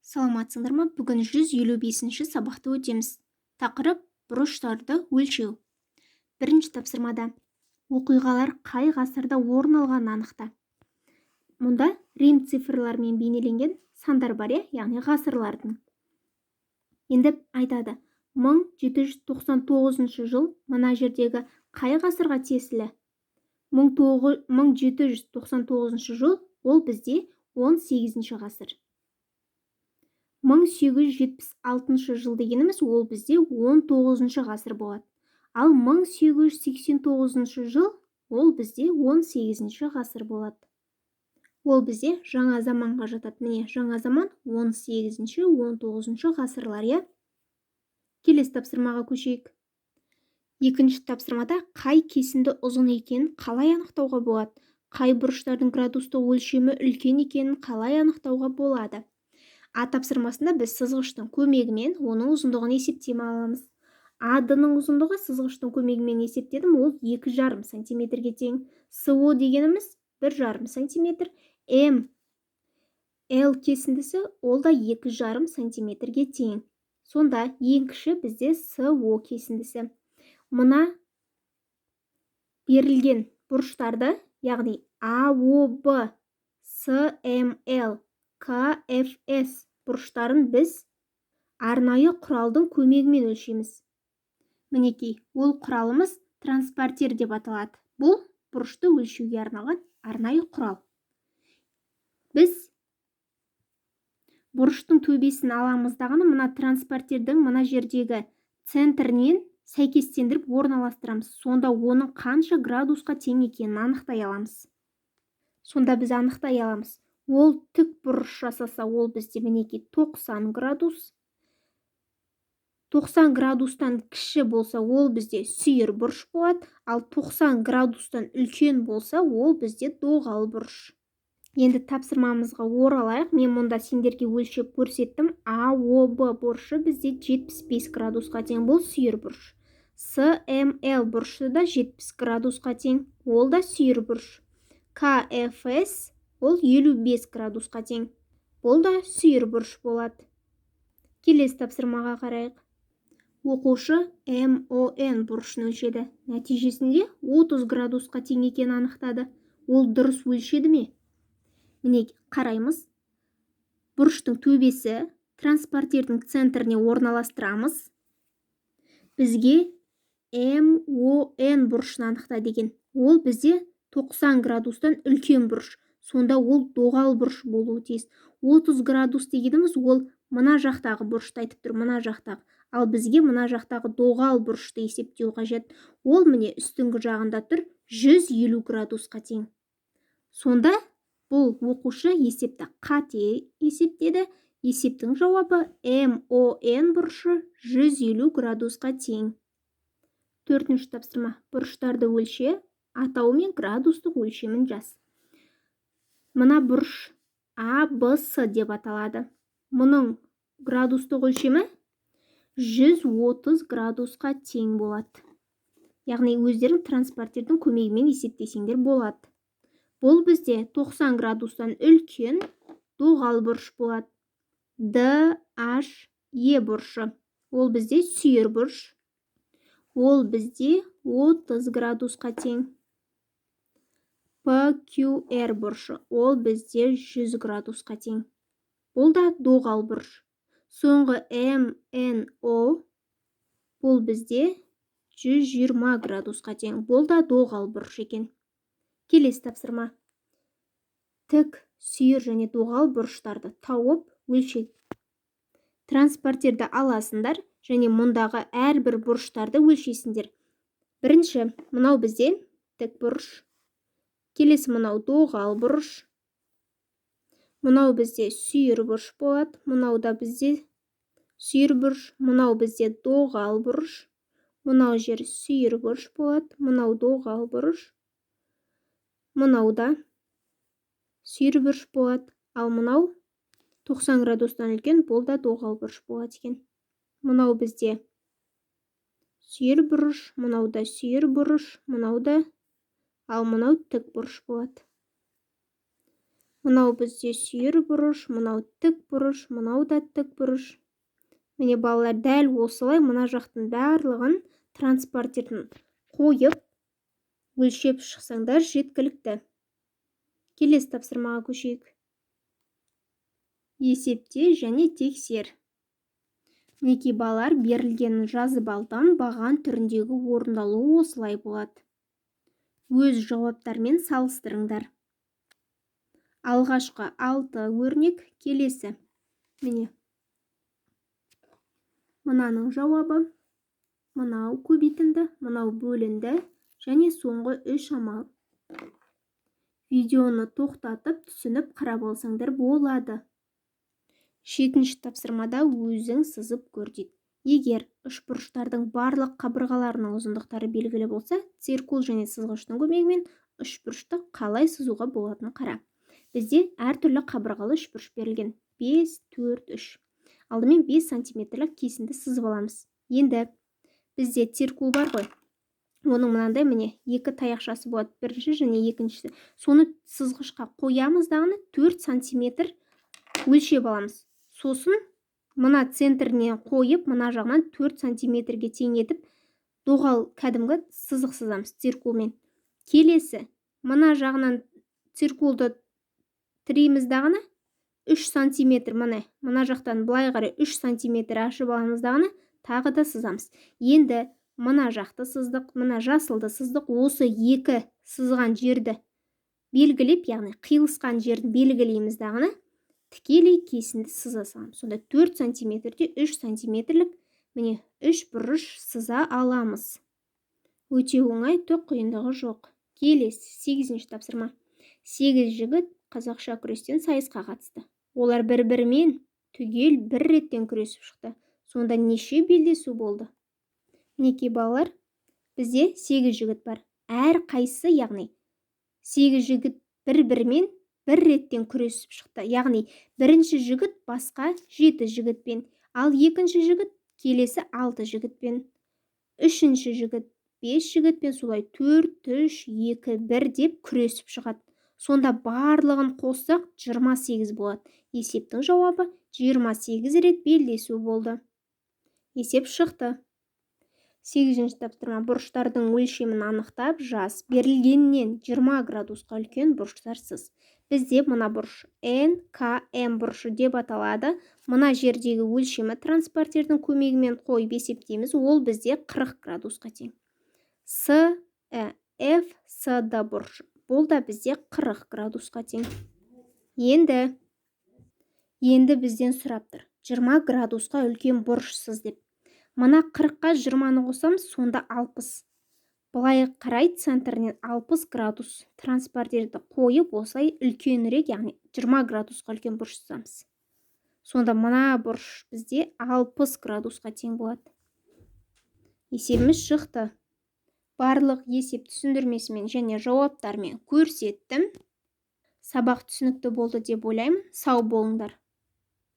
Саламатсыңдар ма? Бүгін 155-ші сабақты өтеміз. Тақырып: бұрыштарды өлшеу. Бірінші тапсырмада оқиғалар қай ғасырда орын алғанын анықта. Мұнда рим цифрларымен бейнеленген сандар бар, иә, яғни ғасырлардың. Енді айтады, 1799 жыл мына жердегі қай ғасырға тиесілі? 1799 жыл ол бізде 18 ғасыр. 1876 жыл дегеніміз ол бізде 19 ғасыр болады. Ал 1889 жыл ол бізде 18 ғасыр болады. Ол бізде жаңа заманға жатады. Міне, жаңа заман 18-19 ғасырлар, иә. Келесі тапсырмаға көшейік. Екінші тапсырмада қай кесінді ұзын екенін қалай анықтауға болады? Қай бұрыштардың градустық өлшемі үлкен екенін қалай анықтауға болады? А тапсырмасында біз сызғыштың көмегімен оның ұзындығын есептей аламыз. АД-ның ұзындығы сызғыштың көмегімен есептедім, ол 2,5 сантиметрге тең. СО дегеніміз 1,5 сантиметр. М Л кесіндісі ол да 2,5 сантиметрге тең. Сонда ең кіші бізде СО кесіндісі. Мына берілген бұрыштарды, яғни АОБ, СМЛ, КФС бұрыштарын біз арнайы құралдың көмегімен өлшейміз. Мінекей, ол құралымыз транспортир деп аталады. Бұл бұрышты өлшеуге арналған арнайы құрал. Біз бұрыштың төбесін аламыз дағыны мына транспортирдің мына жердегі центрінен сәйкестендіріп орналастырамыз. Сонда оның қанша градусқа тең екенін анықтай аламыз. Сонда біз анықтай аламыз. Ол тік бұрыш жасаса, ол бізде, мінекей, 90 градус. 90 градустан кіші болса, ол бізде сүйір бұрыш болады, ал 90 градустан үлкен болса, ол бізде доғал бұрыш. Енді тапсырмамызға оралайық. Мен мұнда сендерге өлшеп көрсеттім. АОБ бұрышы бізде 75 градусқа тең, бұл сүйір бұрыш. СМЛ бұрышы да 70 градусқа тең, ол да сүйір бұрыш. КФС ол 55 градусқа тең, бұл да сүйір бұрыш болады. Келесі тапсырмаға қарайық. Оқушы МОН бұрышын өлшеді. Нәтижесінде 30 градусқа тең екенін анықтады. Ол дұрыс өлшеді ме? Міне, қараймыз. Бұрыштың төбесі транспортердің центріне орналастырамыз. Бізге МОН бұрышын анықта деген. Ол бізде 90 градустан үлкен бұрыш. Сонда ол доғал бұрыш болуы тиіс. 30 градус дегеніміз ол мына жақтағы бұрышты айтып тұр, мына жақтағы. Ал бізге мына жақтағы доғал бұрышты есептеу қажет. Ол міне үстіңгі жағында тұр, 150 градусқа тең. Сонда бұл оқушы есепті қате есептеді. Есептің жауабы: МОН бұрышы 150 градусқа тең. Төртінші тапсырма: бұрыштарды өлше, атауы мен градустық өлшемін жаз. Мына бұрыш АБС деп аталады. Мұның градустық өлшемі 130 градусқа тең болады. Яғни өздерің транспортердің көмегімен есептесеңдер болады. Бұл бізде 90 градустан үлкен доғал бұрыш болады. ДHE бұрышы. Ол бізде сүйір бұрыш. Ол бізде 30 градусқа тең. PQR бұрышы. Ол бізде 100 градусқа тең. Бұл да доғал бұрыш. Соңғы МНО, бұл бізде 120 градусқа тең. Бұл да доғал бұрыш екен. Келесі тапсырма. Тік, сүйір және доғал бұрыштарды тауып, өлше. Транспортерді аласыңдар және мұндағы әрбір бұрыштарды өлшейсіңдер. Бірінші, мынау бізде тік бұрыш. Келесі мынау доғал бұрыш. Мынау бізде сүйір бұрыш болады. Мынау да бізде сүйір бұрыш. Мынау бізде доғал бұрыш. Мынау жер сүйір бұрыш болады. Мынау доғал бұрыш. Мынау да сүйір бұрыш болады. Ал мынау 90 градустан үлкен, бұл да доғал бұрыш болады екен. Мынау бізде сүйір бұрыш, мынау да сүйір бұрыш, мынау да, ал мынау тік бұрыш болады. Мынау бізде сүйір бұрыш, мынау тік бұрыш, мынау да тік бұрыш. Міне, балалар, дәл осылай мына жақтың барлығын транспортерін қойып өлшеп шықсаңдар, жеткілікті. Келесі тапсырмаға көшейік. Есепте және тексер. Мінекей, балалар, берілгенін жазып алдым. Баған түріндегі орындалуы осылай болады. Өз жауаптармен салыстырыңдар. Алғашқы алты өрнек. Келесі, міне, мынаның жауабы, мынау көбейтінді, мынау бөлінді және соңғы үш амал. Видеоны тоқтатып, түсініп қарап алсаңдар болады. Жетінші тапсырмада «Өзің сызып көр» дейді. Егер үшбұрыштардың барлық қабырғаларының ұзындықтары белгілі болса, циркуль және сызғыштың көмегімен үшбұрышты қалай сызуға болатынын қара. Бізде әртүрлі қабырғалы үшбұрыш берілген: 5, 4, 3. Алдымен 5 сантиметрлік кесінді сызып аламыз. Енді бізде циркуль бар ғой, оның мынандай, міне, екі таяқшасы болады, бірінші және екіншісі. Соны сызғышқа қоямыз дағыны 4 сантиметр өлшеп аламыз. Сосын мына центрінен қойып, мына жағынан 4 сантиметрге тең етіп, доғал кәдімгі сызық сызамыз циркульмен. Келесі мына жағынан циркульді тірейміз дағыны 3 сантиметр, міне, мына жақтан былай қарай 3 сантиметр ашып аламыз дағыны тағы да сызамыз. Енді мына жақты сыздық, мына жасылды сыздық. Осы екі сызған жерді белгілеп, яғни қиылысқан жерін белгілейміз дағыны тікелей кесінді сыза саламыз. Сонда 4 сантиметрде 3 сантиметрлік, міне, үш бұрыш сыза аламыз. Өте оңай, түк қиындығы жоқ. Келесі, сегізінші тапсырма. Сегіз жігіт қазақша күрестен сайысқа қатысты. Олар бір-бірімен түгел бір реттен күресіп шықты. Сонда неше белдесу болды? Мінекей, балалар, бізде сегіз жігіт бар. Әр қайсысы, яғни сегіз жігіт бір-бірімен бір реттен күресіп шықты. Яғни бірінші жігіт басқа жеті жігітпен, ал екінші жігіт келесі алты жігітпен, үшінші жігіт бес жігітпен, солай төрт, үш, екі, бір деп күресіп шығады. Сонда барлығын қоссақ, 28 болады. Есептің жауабы: 28 рет белдесу болды. Есеп шықты. Сегізінші тапсырма. Бұрыштардың өлшемін анықтап жаз. Берілгеннен 20 градусқа үлкен бұрыштар сыз. Бізде мына бұрыш НКМ бұрышы деп аталады. Мына жердегі өлшемі транспортердің көмегімен қойып есептейміз. Ол бізде 40 градусқа тең. С Ф С Д бұрышы, бұл да бізде 40 градусқа тең. Енді бізден сұрап тұр 20 градусқа үлкен бұрыш сыз деп. Мына 40-қа 20-ны қосамыз, сонда 60. Былай қарай центрінен 60 градус транспортерді қойып, осылай үлкенірек, яғни 20 градусқа үлкен бұрыш сызамыз. Сонда мына бұрыш бізде 60 градусқа тең болады. Есебіміз шықты. Барлық есеп түсіндірмесімен және жауаптармен көрсеттім. Сабақ түсінікті болды деп ойлаймын. Сау болыңдар.